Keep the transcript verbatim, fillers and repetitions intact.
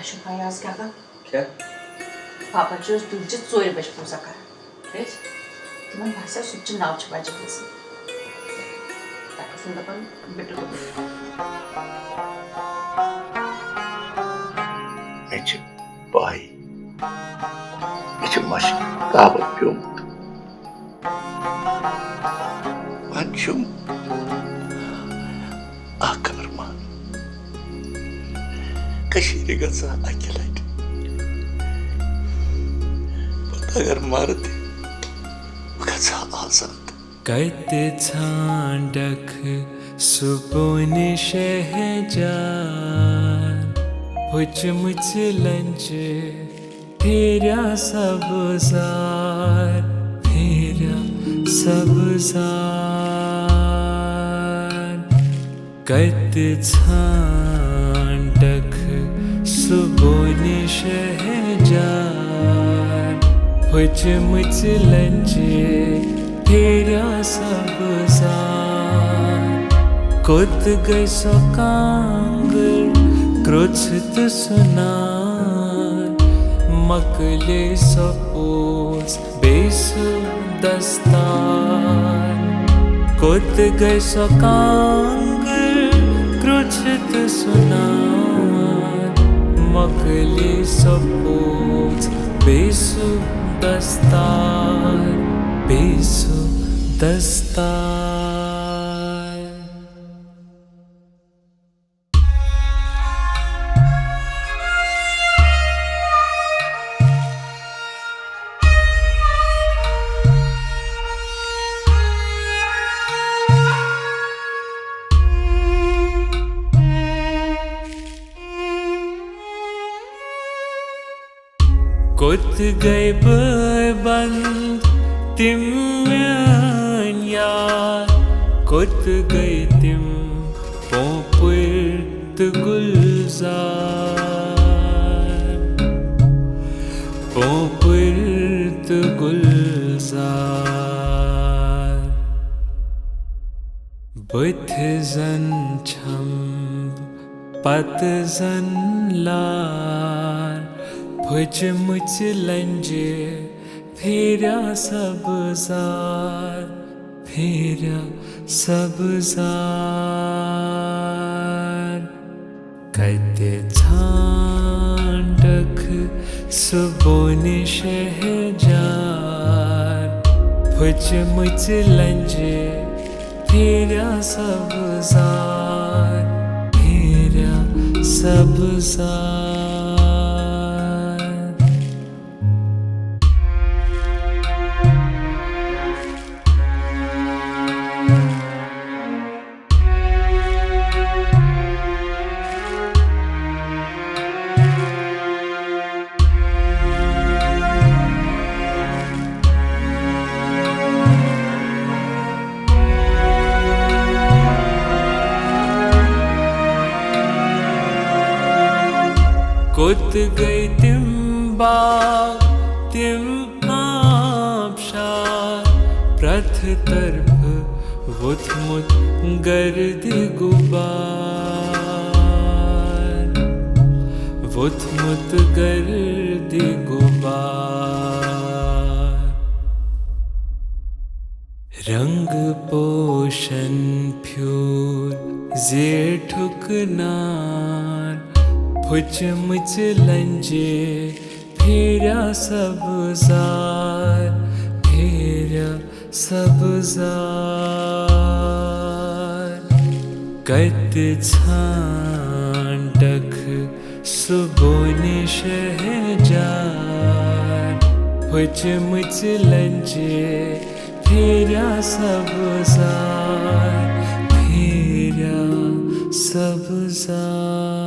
چھُ فیاض کیٛاہ کَران؟ کیٛاہ؟ پاپا چھُ دُلچہِ ژورِ بجہِ پوٗزا کران۔ کیٛازِ؟ تِمن باسیٚو سُہ تہِ چھُ نَو چھِ بجہِ گژھان۔ تَتہِ ٲسٕم دَپان، بیٚٹہٕ دوٚپُن۔ مےٚ چھِ پَے، مےٚ چھُ مَشکابہٕ پیوٚمُت۔ وۄنۍ چھُم اکھ ارمان، کٔشیٖرِ گژھٕ ہا اَکہِ لٹہِ۔ پتہٕ اگر مرٕ تہِ، بہٕ گژھٕ ہا آزاد۔ کتہِ ژھانڈکھ سُہ بونہِ شہجار، پھُچمٕژ لنجہِ پھیریا سبزار، پھیریا سبزار۔ کتہِ ژھانڈکھ سُہ بونہِ شہجار، پھُچمٕژ لنجہِ پھیریا سبزار۔ کوٚت گٔے سۄ کانٛگٕر، کرٛوٚژھ تہٕ سُہ نار، مۄکلے سۄ پوژھ بیٚیہِ سُہ دستار۔ کوٚت گٔے سۄ کانٛگٕر، کرٛوٚژھ تہٕ سُہ نار، مۄکلے سۄ پوژھ بیٚیہِ سُہ دستار، بیٚیہِ سُہ دستار۔ کوٚت گٔے بٲے بنٛد تِم میٲنۍ یار؟ کوٚت گٔے تِم پونٛپٕر تہٕ گُلزار؟ پونٛپٕر تہٕ گُلزار۔ بٕتھِ زن چھم پتہٕ زن لار، پھٔچمٕژ لنجہِ پھیریا سبزار، پھیریا سبزار۔ کتہِ ژھانڈکھ سُہ بونہِ شہجار، پھٔچمٕژ لنجہِ پھیریا سبزار، پھیریا سبزار۔ کوٚت گٔے تِم باغ، تِم آبشار؟ پرٛٮ۪تھ طرفہٕ ووٚتھمُت گردِ غُبار، ووٚتھمُت گردِ غُبار۔ رنگ پوشن پھیوٗر زیٹھُک نار، پھُچمٕژ لنجہِ پھیریا سبزار، پھیریا سبزار۔ کتہِ ژھانڈکھ سُہ بونہِ شہجار، پھٔچمٕژ لنجہِ پھیریا سبزار، پھیریا سبزار۔